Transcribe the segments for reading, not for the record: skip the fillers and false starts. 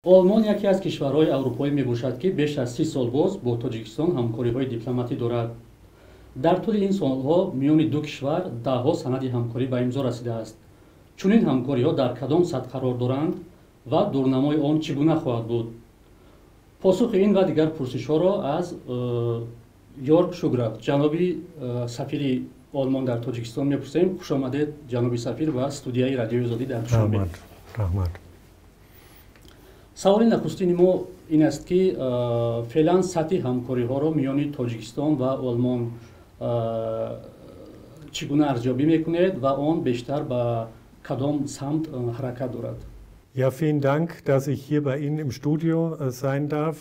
Олмон яке аз кишварҳои аврупоӣ мебошад, ки беш аз 30 сол боз бо Тоҷикистон ҳамкориҳои дипломатӣ дорад. Дар тӯли ин солҳо миёни ду кишвар даҳҳо санади ҳамкорӣ ба имзо расидааст. Чунин ҳамкориҳо дар кадом сатҳ қарор доранд ва дурнамои он чӣ гуна хоҳад буд? Посухи ин ва дигар пурсишҳоро аз Йорг Шуграф, ҷаноби сафири Олмон дар Тоҷикистон, мепурсем. Хушомадед, ҷаноби сафир, ба студияи Радиои Озодӣ дар Душанбе. Раҳмат. Саволи нахустини мо ин аст, ки феълан сатҳи ҳамкориҳоро миёни Тоҷикистон ва Олмон чӣ гуна арзёбӣ мекунед ва он бештар ба кадом самт ҳаракат дорад? Ja, vielen Dank, dass ich hier bei Ihnen im Studio sein darf.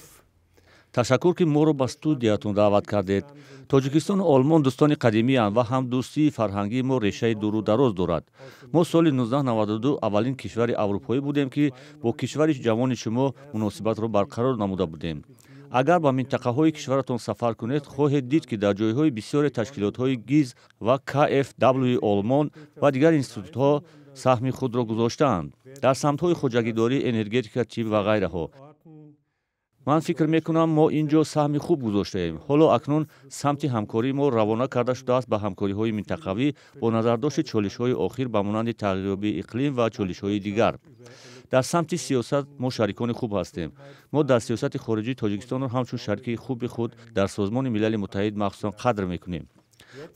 Ташаккур, ки моро ба студиятон даъват кардед. Тоҷикистону Олмон дӯстони қадимианд ва ҳамдӯстии фарҳангии мо решаи дуру дароз дорад. Мо соли 1992 аввалин кишвари аврупоӣ будем, ки бо кишвари ҷавони шумо муносибатро барқарор намуда будем. Агар ба минтақаҳои кишваратон сафар кунед, хоҳед дид, ки дар ҷойҳои бисёре ташкилотҳои ГИЗ ва КФВ Олмон ва дигар институтҳо саҳми худро гузоштаанд дар самтҳои хоҷагидорӣ, энергетика, тиб ва ғайраҳо. Ман фикр мекунам, мо ин ҷо саҳми хуб гузоштаем. Ҳоло акнун самти ҳамкории мо равона карда шудааст ба ҳамкориҳои минтақавӣ бо назардошти чолишҳои охир, ба монанди тағйирёбии иқлим ва чолишҳои дигар. Дар самти сиёсат мо шарикони хуб ҳастем. Мо дар сиёсати хориҷии Тоҷикистонро ҳамчун шарики хуби худ дар Созмони Милали Муттаҳид махсусан қадр мекунем.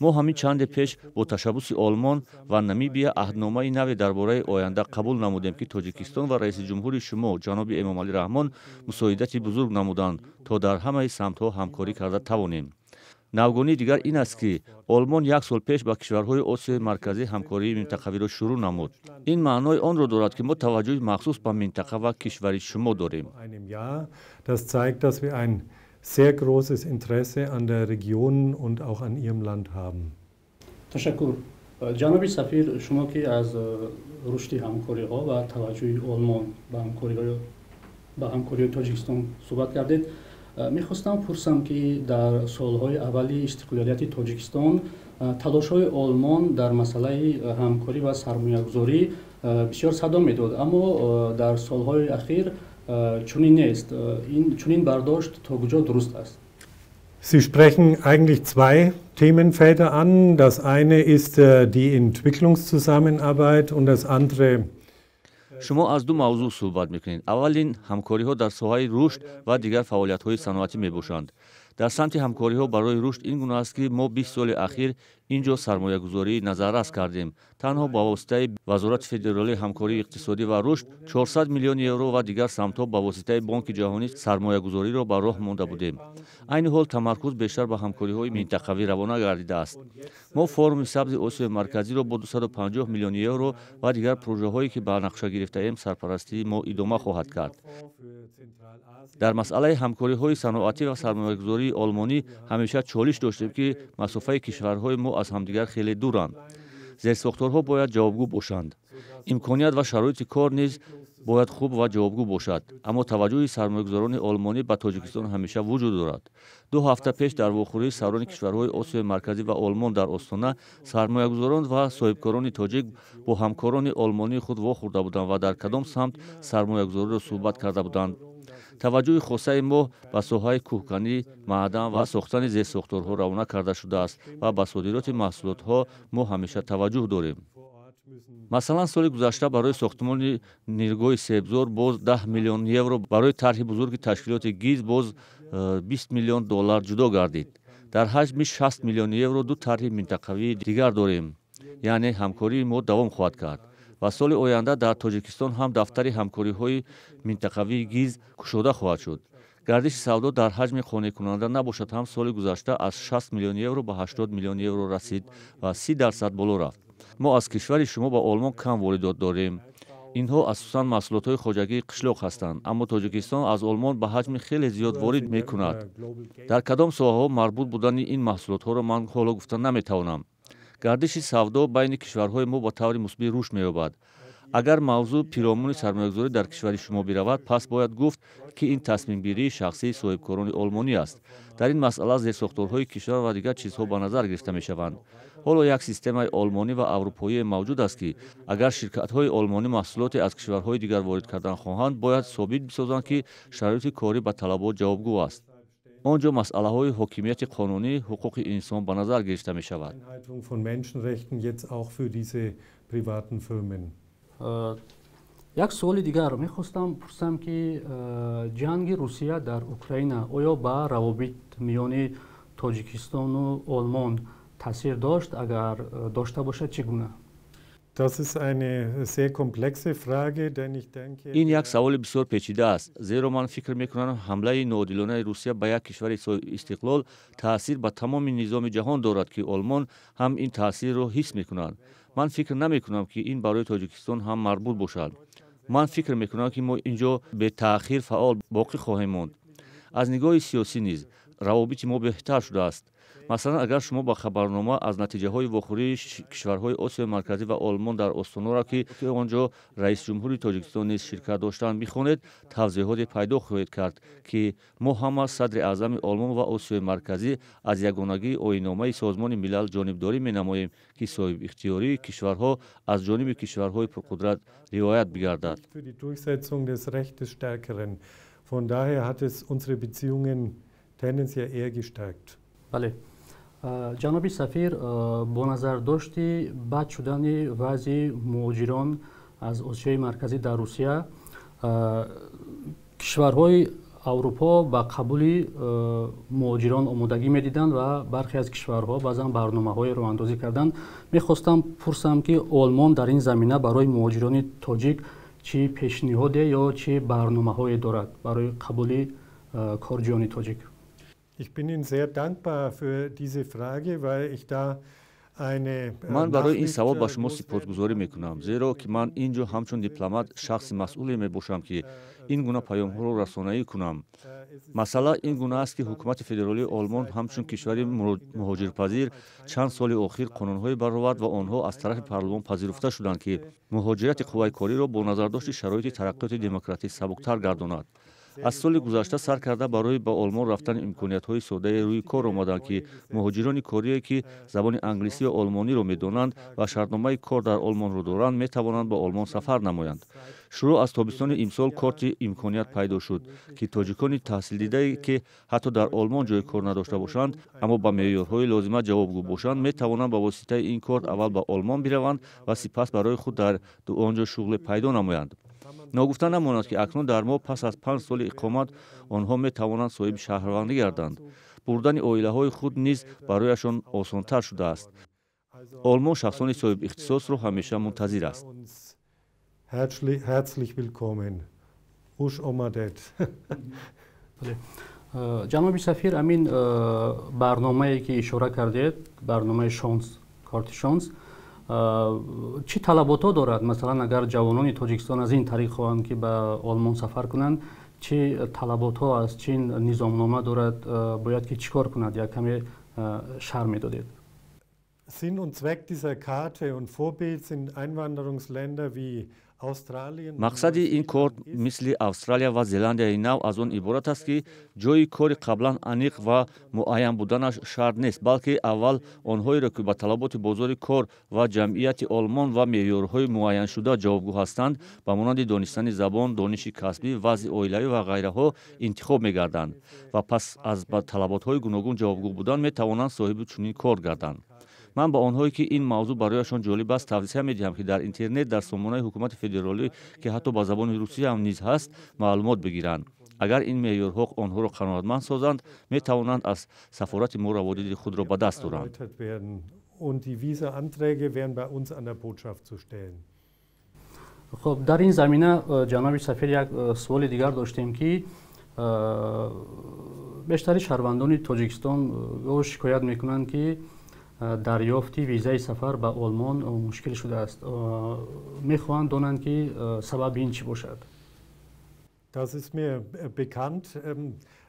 Мо ҳамин чанде пеш бо ташаббуси Олмон ва Намибия аҳдномаи наве дар бораи оянда қабул намудем, ки Тоҷикистон ва раиси ҷумҳури шумо, ҷаноби Эмомалӣ Раҳмон, мусоидати бузург намуданд, то дар ҳамаи самтҳо ҳамкорӣ карда тавонем. Навгонии дигар ин аст, ки Олмон як сол пеш ба кишварҳои Осиёи Марказӣ ҳамкории минтақавиро шурӯъ намуд. Ин маънои онро дорад, ки мо таваҷҷӯҳи махсус ба минтақа ва кишвари шумо дорем. Das zeigt, dass wir ein sehr großes Interesse an der Region und auch an Ihrem Land haben. Ташаккур, ҷаноби сафир. Шумо ки аз рушди ҳамкориҳо ва таваҷҷӯҳи Олмон ба ҳамкориҳои Тоҷикистон суҳбат кардед, мехостам пурсам, ки дар солҳои аввали истиқлолияти Тоҷикистон талошҳои Олмон дар масъалаи ҳамкорӣ ва сармоягузорӣ бисёр садо медод, аммо дар солҳои ахир чунин нест. Ин чунин бардошт то куҷо дуруст аст? Sie sprechen eigentlich zwei Themenfelder an. Das eine ist die Entwicklungszusammenarbeit und das andere Шумо аз ду мавзӯъ суҳбат мекунед. Аввалин ҳамкориҳо дар соҳаи рушд ва дигар фаъолиятҳои саноатӣ мебошанд. Дар самти ҳамкориҳо барои рушд ин гуна аст, ки мо 20 соли ахир ин ҷо сармоягузории назаррас кардем. Танҳо ба воситаи Вазорати федералии ҳамкории иқтисодӣ ва рушд 400 миллион евро ва дигар самтҳо ба воситаи Бонки ҷаҳонӣ сармоягузориро ба роҳ монда будем. Айни ҳол тамаркуз бештар ба ҳамкориҳои минтақавӣ равона гардидааст. Мо Форуми сабзи Осиёи Марказиро бо 250 миллион евро ва дигар прожаҳое, ки ба нақша гирифтаем, сарпарастии мо идома хоҳад кард. Дар масъалаи ҳамкориҳои саноатӣ ва сармоягузории олмонӣ ҳамеша чолиш доштем, ки масофаи кишварҳои мо аз ҳамдигар хеле дуранд. Зерсохторҳо бояд ҷавобгӯ бошанд, имконият ва шароити кор низ бояд хуб ва ҷавобгӯ бошад. Аммо таваҷҷӯҳи сармоягузорони олмонӣ ба Тоҷикистон ҳамеша вуҷуд дорад. 2 ҳафта пеш дар вохӯрии сарони кишварҳои Осиёи Марказӣ ва Олмон дар Остона сармоягузорон ва соҳибкорони тоҷик бо ҳамкорони олмонии худ вохӯрда буданд ва дар кадом самт сармоягузориро суҳбат карда буданд. Таваҷҷӯҳи хосаи мо ба соҳаи кӯҳканӣ, маъдан ва сохтани зерсохторҳо равона карда шудааст ва ба содироти маҳсулотҳо мо ҳамеша таваҷҷӯҳ дорем. Масалан, соли гузашта барои сохтмони ниргоҳи Себзор боз 10 миллион евро, барои тарҳи бузурги ташкилоти ГИЗ боз 20 миллион доллар ҷудо гардид. Дар ҳаҷми 60 миллион евро ду тарҳи минтақавии дигар дорем, яъне ҳамкории мо давом хоҳад кард ва соли оянда дар Тоҷикистон ҳам дафтари ҳамкориҳои минтақавии ГИЗ кушода хоҳад шуд. Гардиши савдо дар ҳаҷми қонеъкунанда набошад ҳам, соли гузашта аз 60 миллион евро ба 80 миллион евро расид ва 30% боло рафт. Мо аз кишвари шумо ба Олмон кам воридот дорем. Инҳо асосан маҳсулотҳои хоҷагии қишлоқ ҳастанд, аммо Тоҷикистон аз Олмон ба ҳаҷми хеле зиёд ворид мекунад. Дар кадом соҳаҳо марбут будани ин маҳсулотҳоро ман ҳоло гуфта наметавонам. Гардиши савдо байни кишварҳои мо ба таври мусбӣ рушд меёбад. Агар мавзӯъ пиромуни сармоягузорӣ дар кишвари шумо биравад, пас бояд гуфт, ки ин тасмимгирии шахсии соҳибкорони олмонӣ аст. Дар ин масъала зерсохторҳои кишвар ва дигар чизҳо ба назар гирифта мешаванд. Ҳоло як системаи олмонӣ ва аврупоие мавҷуд аст, ки агар ширкатҳои олмонӣ маҳсулоте аз кишварҳои дигар ворид кардан хоҳанд, бояд собит бисозанд, ки шароити корӣ ба талабот ҷавобгӯ аст. Он ҷо масъалаҳои ҳокимияти қонунӣ, ҳуқуқи инсон ба назар гирифта мешавад. Einhaltung von Menschenrechten jetzt auch für diese privaten Firmen. Як суоли дигар мехостам пурсам, ки ҷанги Русия дар Украина оё ба равобит миёни Тоҷикистону Олмон таъсир дошт? Агар дошта бошад, чӣ гуна? Das ist eine sehr komplexe Frage, denn ich denke, Ин як саволи бисёр печида аст, зеро ман фикр мекунам, ҳамлаи ноодилонаи Русия ба як кишвари соҳибистиқлол таъсир ба тамоми низоми ҷаҳон дорад, ки Олмон ҳам ин таъсирро ҳис мекунад. Ман фикр намекунам, ки ин барои Тоҷикистон ҳам марбут бошад. Ман фикр мекунам, ки мо ин ҷо бетаъхир фаъол боқӣ хоҳем монд. Аз нигоҳи сиёсӣ низ равобити мо беҳтар шудааст. Масалан, агар шумо ба хабарнома аз натиҷаҳои вохӯрии кишварҳои Осиёи Марказӣ ва Олмон дар Остонора, ки он ҷо раисҷумҳури Тоҷикистон низ ширкат доштанд, бихонед, тавзеҳоте пайдо хоҳед кард, ки мо ҳама, садри аъзами Олмон ва Осиёи Марказӣ, аз ягонагии оинномаи Созмони Милал ҷонибдорӣ менамоем, ки соҳибихтиёрии кишварҳо аз ҷониби кишварҳои пурқудрат риоят бигардад. für die Durchsetzung des Rechts des Stärkeren. Von daher hat es unsere Beziehungen tendenziell eher gestärkt. Бале, ҷаноби сафир, бо назардошти бад шудани вазъи муҳоҷирон аз Осиёи Марказӣ дар Русия, кишварҳои Аврупо ба қабули муҳоҷирон омодагӣ медиданд ва бархе аз кишварҳо баъзан барномаҳое роҳандозӣ карданд. Мехостам пурсам, ки Олмон дар ин замина барои муҳоҷирони тоҷик чӣ пешниҳоде ё чӣ барномаҳое дорад барои қабули корҷӯёни тоҷик? Ich bin Ihnen sehr dankbar für diese Frage, weil ich da eine Ман барои ин савол ба шумо сипосгузорӣ мекунам, зеро ки ман ин ҷо ҳамчун дипломат шахси масъуле мебошам, ки ин гуна паёмҳоро расонаӣ кунам. Масъала ин гуна аст, ки ҳукумати федералии Олмон ҳамчун кишвари муҳоҷирпазир чанд соли охир қонунҳое баровард ва онҳо аз тарафи парлумон пазируфта шуданд, ки муҳоҷирати қувваи кориро бо назардошти шароити тараққиёти демократӣ сабуктар гардонад. Аз соли гузашта сар карда барои ба Олмон рафтан имкониятҳои соддае рӯи кор омаданд, ки муҳоҷирони корие, ки забони англисӣ ва олмониро медонанд ва шартномаи кор дар Олмонро доранд, метавонанд ба Олмон сафар намоянд. Шурӯъ аз тобистони имсол корти имконият пайдо шуд, ки тоҷикони таҳсилдидае, ки ҳатто дар Олмон ҷои кор надошта бошанд, аммо ба меъёрҳои лозима ҷавобгӯ бошанд, метавонанд ба воситаи ин корт аввал ба Олмон бираванд ва сипас барои худ дар он ҷо шуғле пайдо намоянд. Ногуфта намонад, ки акнун дар мо пас аз 5 соли иқомат онҳо метавонанд соҳиби шаҳрвандӣ гарданд. Бурдани оилаҳои худ низ барояшон осонтар шудааст. Олмон шахсони соҳибихтисосро ҳамеша мунтазир аст. Herzlich willkommen. Хуш омадед. Ҷаноби сафир, ҳамин барномае, ки ишора кардед, барномаи шонс, корти шонс, чӣ талаботҳо дорад? Масалан, агар ҷавонони Тоҷикистон аз ин тариқ хоҳанд, ки ба Олмон сафар кунанд, чӣ талаботҳо аст, чӣ низомнома дорад, бояд ки чӣ кор кунад? Як каме шарҳ медодед. Sinn und Zweck dieser Karte und Vorbild sind Einwanderungsländer wie Australien. Мақсади ин корт мисли Австралия ва Зеландияи Нав аз он иборат аст, ки ҷойи кори қаблан аниқ ва муайян буданаш шарт нест, балки аввал онҳоеро, ки ба талаботи бозори кор ва ҷамъияти Олмон ва меъёрҳои муайяншуда ҷавобгӯ ҳастанд, ба монанди донистани забон, дониши касбӣ, вазъи оилавӣ ва ғайраҳо, интихоб мегарданд ва пас аз ба талаботҳои гуногун ҷавобгӯ будан метавонанд соҳиби чунин корт гарданд. Ман ба онҳое, ки ин мавзӯъ барояшон ҷолиб аст, тавсия медиҳам, ки дар интернет, дар сомонаи ҳукумати федералӣ, ки ҳатто ба забони русӣ ҳам низ ҳаст, маълумот бигиранд. Агар ин меъёрҳо онҳоро қаноатманд созанд, метавонанд аз сафорати мо раводиди худро ба даст оранд. Und die Visa-Anträge wären bei uns an der Botschaft zu stellen. Хуб, дар ин замина, ҷаноби сафир, як суоли дигар доштем, ки бештари шаҳрвандони Тоҷикистон гоҳ шикоят мекунанд, ки дарёфти визаи сафар ба Олмон мушкил шудааст. Мехоҳанд донанд, ки сабаби ин чӣ бошад. Das ist mir bekannt.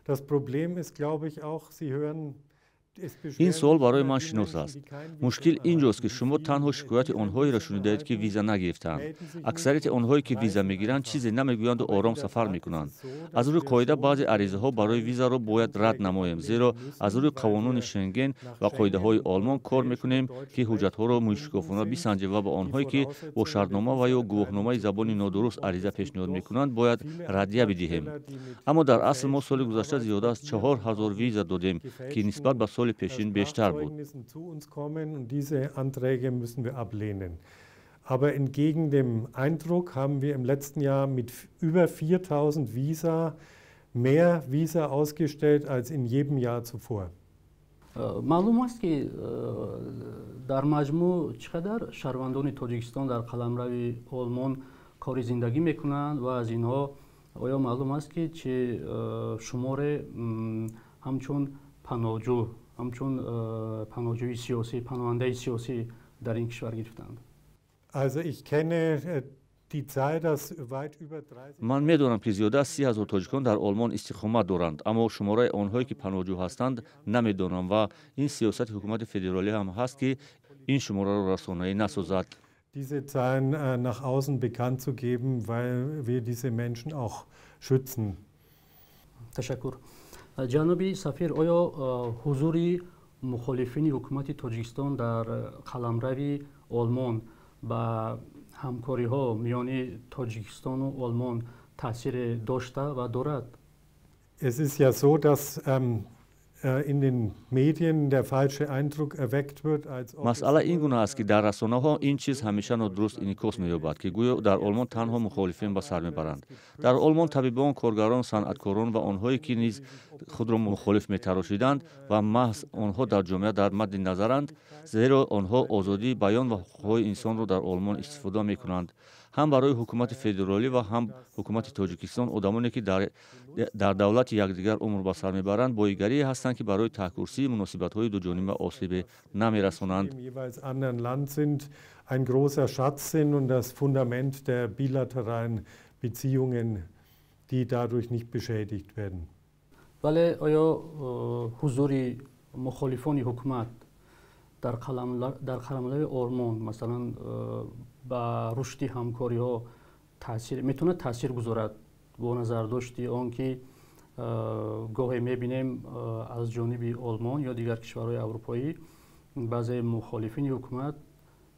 Das Problem ist, glaube ich, auch, Sie hören Ин суол барои ман шинос аст. Мушкил ин ҷост, ки шумо танҳо шикояти онҳоеро шунидаед, ки виза нагирифтаанд. Аксарияти онҳое, ки виза мегиранд, чизе намегӯянду ором сафар мекунанд. Аз рӯи қоида баъзе аризаҳо барои визаро бояд рад намоем, зеро аз рӯи қонуни Шенген ва қоидаҳои Олмон кор мекунем, ки ҳуҷҷатҳоро мӯшикофона бисанҷем ва ба онҳое, ки бо шартнома ва ё гувоҳномаи забони нодуруст ариза пешниҳод мекунанд, бояд раддия бидиҳем. Аммо дар асл мо соли гузашта зиёда аз 4000 виза додем, ки нисбат ба соли пешин бештар буд. Aber entgegen dem Eindruck haben wir im letzten Jahr mit über 4000 Visa mehr Visa ausgestellt als in jedem Jahr zuvor. Маълум аст, ки дар маҷмӯъ чӣ қадар шаҳрвандони Тоҷикистон дар қаламрави Олмон кори зиндагӣ мекунанд ва аз инҳо оё маълум аст, ки чӣ шуморе ҳамчун паноҳҷӯ, ҳамчун паноҳҷӯи сиёсӣ, паноҳандаи сиёсӣ дар ин кишвар гирифтанд? Also ich kenne die Zahl, dass weit über 30 Ман медонам, ки зиёда аз 30 000 тоҷикон дар Олмон истиқомат доранд, аммо шумораи онҳое, ки паноҳҷӯ ҳастанд, намедонам ва ин сиёсати ҳукумати федералӣ ҳам ҳаст, ки ин шумораро расонаӣ насозад. Diese Zahlen nach außen bekannt zu geben, weil wir diese Menschen auch schützen. Ташаккур. Ҷаноби сафир, оё ҳузури мухолифини ҳукумати Тоҷикистон дар қаламрави Олмон ба ҳамкориҳо миёни Тоҷикистону Олмон таъсире дошта ва дорад? Es ist ja so, dass in den Medien der falsche Eindruck erweckt wird, als ob Масъала ин гуна аст, ки дар расонаҳо ин чиз ҳамеша нодуруст инъикос меёбад, ки гӯё дар Олмон танҳо мухолифин ба сар мебаранд. Дар Олмон табибон, коргарон, санъаткорон ва онҳое, ки низ худро мухолиф метарошиданд ва маҳз онҳо дар ҷомеа дар мадди назаранд, зеро онҳо озодии баён ва ҳуқуқҳои инсонро дар Олмон истифода мекунанд. Ҳам барои ҳукумати федералӣ ва ҳам ҳукумати Тоҷикистон одамоне, ки дар давлати якдигар умр ба сар мебаранд, боигарие ҳастанд, ки барои таҳкурсии муносибатҳои дуҷониба осебе намерасонанд. Im jeweils anderen Land sind, ein großer Schatz sind und das Fundament der bilateralen Beziehungen, die dadurch nicht beschädigt werden. Вале оё ҳузури мухолифони ҳукумат дар қаламрави Олмон, масалан, ба рушди ҳамкориҳо таъсир метавонад таъсир гузорад, бо назардошти он ки гоҳе мебинем, аз ҷониби Олмон ё дигар кишварҳои аврупоӣ баъзе мухолифини ҳукумат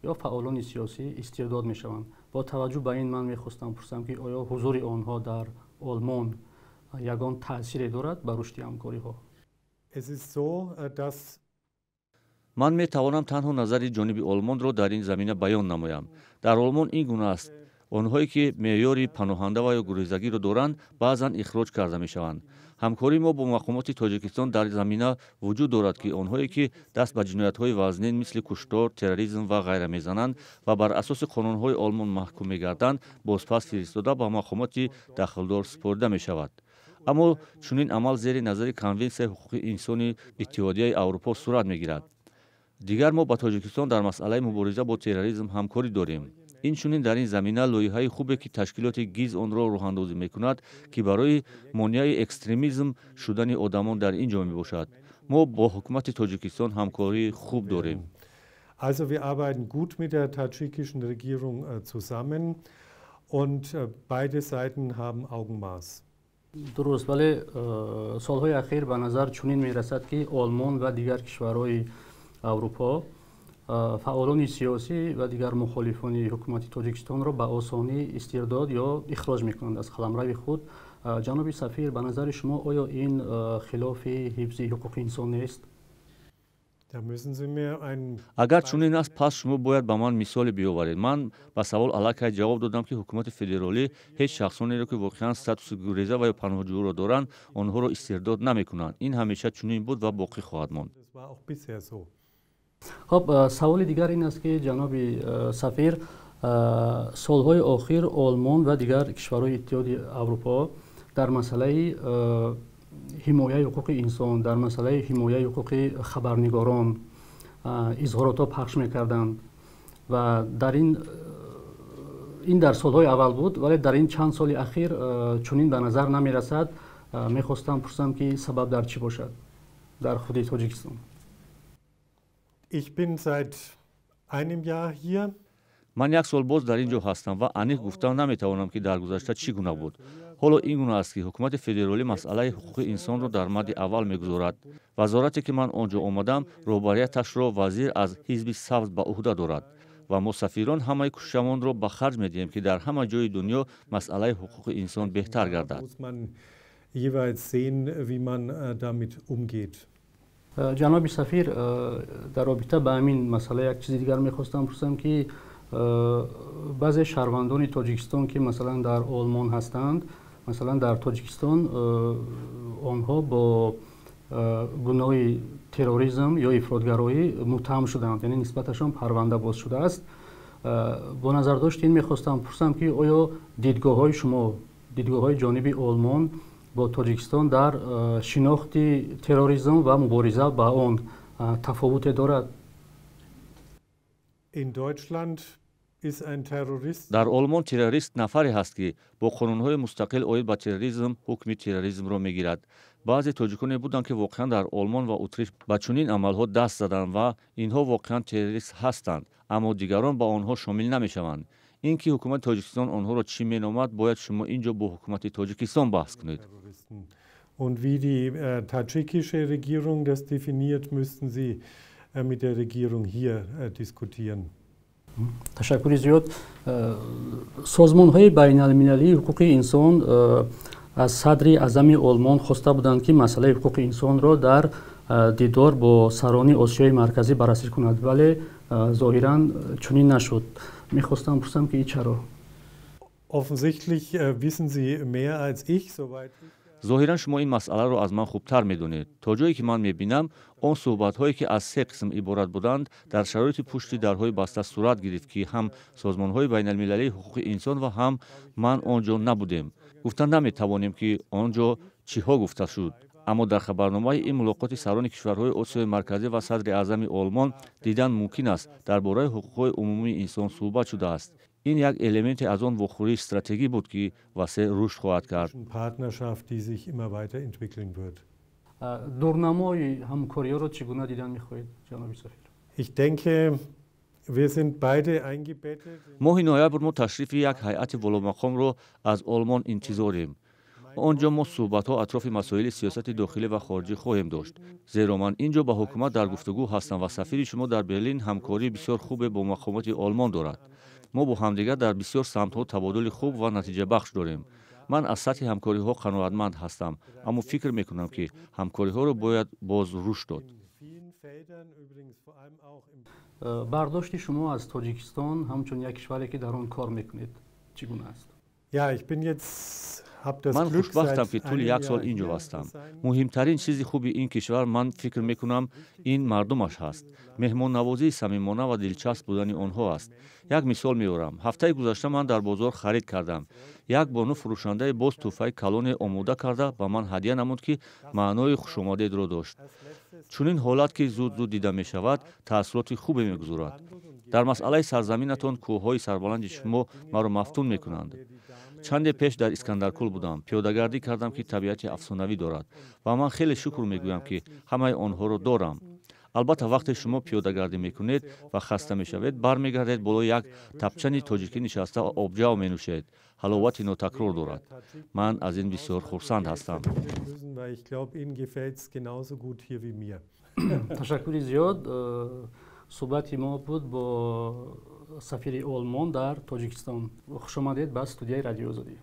ё фаъолони сиёсӣ истирдод мешаванд? Бо таваҷҷӯҳ ба ин ман мехостам пурсам, ки оё ҳузури онҳо дар Олмон ягон таъсире дорад ба рушди ҳамкориҳо? Es ist so, dass Ман метавонам танҳо назари ҷониби Олмонро дар ин замина баён намоям. Дар Олмон ин гуна аст: онҳое, ки меъёри паноҳанда ва ё гурезагиро доранд, баъзан ихроҷ карда мешаванд. Ҳамкории мо бо мақомоти Тоҷикистон дар замина вуҷуд дорад, ки онҳое, ки даст ба ҷиноятҳои вазнин, мисли куштор, терроризм ва ғайра мезананд ва бар асоси қонунҳои Олмон маҳкум мегарданд, бозпас фиристода ба мақомоти дахлдор супорида мешавад. Аммо чунин амал зери назари Конвенсияи ҳуқуқи инсони Иттиҳодияи Аврупо сурат мегирад. Дигар мо ба Тоҷикистон дар масъалаи мубориза бо терроризм ҳамкорӣ дорем. Инчунин дар ин замина лоиҳаи хубе, ки ташкилоти ГИЗ онро роҳандозӣ мекунад, ки барои монеаи экстремизм шудани одамон дар ин ҷо мебошад. Мо бо ҳукумати Тоҷикистон ҳамкории хуб дорем. Also wir arbeiten gut mit der tadschikischen Regierung zusammen und beide Seiten haben Augenmaß. Дуруст, вале солҳои ахир ба назар чунин мерасад, ки Олмон ва дигар кишварҳои Аврупо фаъолони сиёсӣ ва дигар мухолифони ҳукумати Тоҷикистонро ба осонӣ истирдод ё ихроҷ мекунанд аз қаламрави худ. Ҷаноби сафир, ба назари шумо, оё ин хилофи ҳифзи ҳуқуқи инсон нест? Агар чунин аст, пас шумо бояд ба ман мисоле биёваред. Ман ба савол аллакай ҷавоб додам, ки ҳукумати федералӣ ҳеҷ шахсонеро, ки воқеан статуси гуреза ва ё паноҳҷӯро доранд, онҳоро истирдод намекунанд. Ин ҳамеша чунин буд ва боқӣ хоҳад монд. Хоб, саволи дигар ин аст, ки, ҷаноби сафир, солҳои охир Олмон ва дигар кишварҳои Иттиҳоди Аврупо дар масъалаи ҳимояи ҳуқуқи инсон, дар масъалаи ҳимояи ҳуқуқи хабарнигорон изҳоротҳо пахш мекарданд ва дар ин дар солҳои аввал буд, вале дар ин чанд соли ахир чунин ба назар намерасад. Мехостам пурсам, ки сабаб дар чӣ бошад дар худи Тоҷикистон? Ich bin seit einem Jahr hier. Ман як сол боз дар ин ҷо ҳастам ва аниқ гуфта наметавонам, ки дар гузашта чӣ гуна буд. Ҳоло ин гуна аст, ки ҳукумати федералӣ масъалаи ҳуқуқи инсонро дар мадди аввал мегузорад. Вазорате, ки ман он ҷо омадам, роҳбарияташро вазир аз ҳизби сабз ба ӯҳда дорад ва мо сафирон ҳамаи кӯшишамонро ба харҷ медиҳем, ки дар ҳама ҷои дунё масъалаи ҳуқуқи инсон беҳтар гардад. Jeweils sehen, wie man damit umgeht. Ҷаноби сафир, дар робита ба ҳамин масъала як чизи дигар мехостам пурсам, ки баъзе шаҳрвандони Тоҷикистон, ки масалан дар Олмон ҳастанд, масалан дар Тоҷикистон онҳо бо гуноҳи терроризм ё ифротгароӣ муттаҳам шуданд, яъне нисбаташон парванда боз шудааст. Бо назардошти ин мехостам пурсам, ки оё дидгоҳҳои шумо, дидгоҳҳои ҷониби Олмон бо Тоҷикистон дар шинохти терроризм ва мубориза ба он тафовуте дорад? In Deutschland ist ein Terrorist Дар Олмон террорист нафаре ҳаст, ки бо қонунҳои мустақил оид ба терроризм ҳукми терроризмро мегирад. Баъзе тоҷиконе буданд, ки воқеан дар Олмон ва Утриш ба чунин амалҳо даст заданд ва инҳо воқеан террорист ҳастанд, аммо дигарон ба онҳо шомил намешаванд. Ин ки ҳукумати Тоҷикистон онҳоро чӣ меномад, бояд шумо ин ҷо бо ҳукумати Тоҷикистон баҳс кунед. Und wie die tadschikische Regierung das definiert, müssten Sie mit der Regierung hier diskutieren. Ташаккури зиёд. Созмонҳои байналмилалии ҳуқуқи инсон аз садри аъзами Олмон хоста буданд, ки масъалаи ҳуқуқи инсонро дар дидор бо сарони Осиёи Марказӣ баррасӣ кунад, вале зоҳиран чунин нашуд. Мехостам пурсам, ки чаро? Offensichtlich wissen Sie mehr als ich, soweit ich Зоҳиран шумо ин масъаларо аз ман хубтар медонед. То ҷое ки ман мебинам, он суҳбатҳое, ки аз се қисм иборат буданд, дар шароити пушти дарҳои баста сурат гирифт, ки ҳам созмонҳои байналмилалии ҳуқуқи инсон ва ҳам ман он ҷо набудем. Гуфта наметавонем, ки он ҷо чиҳо гуфта шуд, аммо дар хабарномаи ин мулоқоти сарони кишварҳои Осиёи Марказӣ ва садри аъзами Олмон дидан мумкин аст, дар бораи ҳуқуқҳои умумии инсон суҳбат шудааст. Ин як элементе аз он вохӯрии стратегӣ буд, ки васеъ рушд хоҳад кард. Partnerschaft, die sich immer weiterentwickeln wird. Дурнамои ҳамкориҳоро чӣ гуна дидан мехоҳед, ҷаноби сафир? Ich denke, wir sind beide eingebettet. Моҳи ноябр мо ташрифи як ҳайати воломақомро аз Олмон интизорем. Он ҷо мо суҳбатҳо атрофи масоили сиёсати дохилӣ ва хориҷӣ хоҳем дошт, зеро ман ин ҷо ба ҳукумат дар гуфтугӯ ҳастам ва сафири шумо дар Берлин ҳамкории бисёр хубе бо мақомоти Олмон дорад. Мо бо ҳамдигар дар бисёр самтҳо табодули хуб ва натиҷабахш дорем. Ман аз сатҳи ҳамкориҳо қаноатманд ҳастам, аммо фикр мекунам, ки ҳамкориҳоро бояд боз рушд дод. Бардошти шумо аз Тоҷикистон ҳамчун як кишваре, ки дар он кор мекунед, чӣ гуна аст? Ман хушбахтам, ки тӯли як сол ин ҷо ҳастам. Муҳимтарин чизи хуби ин кишвар, ман фикр мекунам, ин мардумаш ҳаст, меҳмоннавозии самимона ва дилчасп будани онҳо аст. Як мисол меорам. Ҳафтаи гузашта ман дар бозор харид кардам. Як бону фурӯшандаи боз тӯҳфаи калоне омода карда ба ман ҳадя намуд, ки маънои хушомадедро дошт. Чунин ҳолат, ки зуд зуд дида мешавад, таассуроти хубе мегузорад. Дар масъалаи сарзаминатон, кӯҳҳои сарбаланди шумо маро мафтун мекунанд. Чанде пеш дар Искандаркӯл будам, пиёдагардӣ кардам, ки табиати афсонавӣ дорад, ва ман хеле шукр мегӯям, ки ҳамаи онҳоро дорам. Албатта, вақте шумо пиёдагардӣ мекунед ва хаста мешавед, бармегардед, болои як тапчани тоҷикӣ нишаста, обҷав менӯшед, ҳаловати нотакрор дорад. Ман аз ин бисёр хурсанд ҳастам. Ташаккури зиёд. Суҳбати мо буд бо сафири Олмон дар Тоҷикистон. Хушомадед ба студияи Радиои Озодӣ.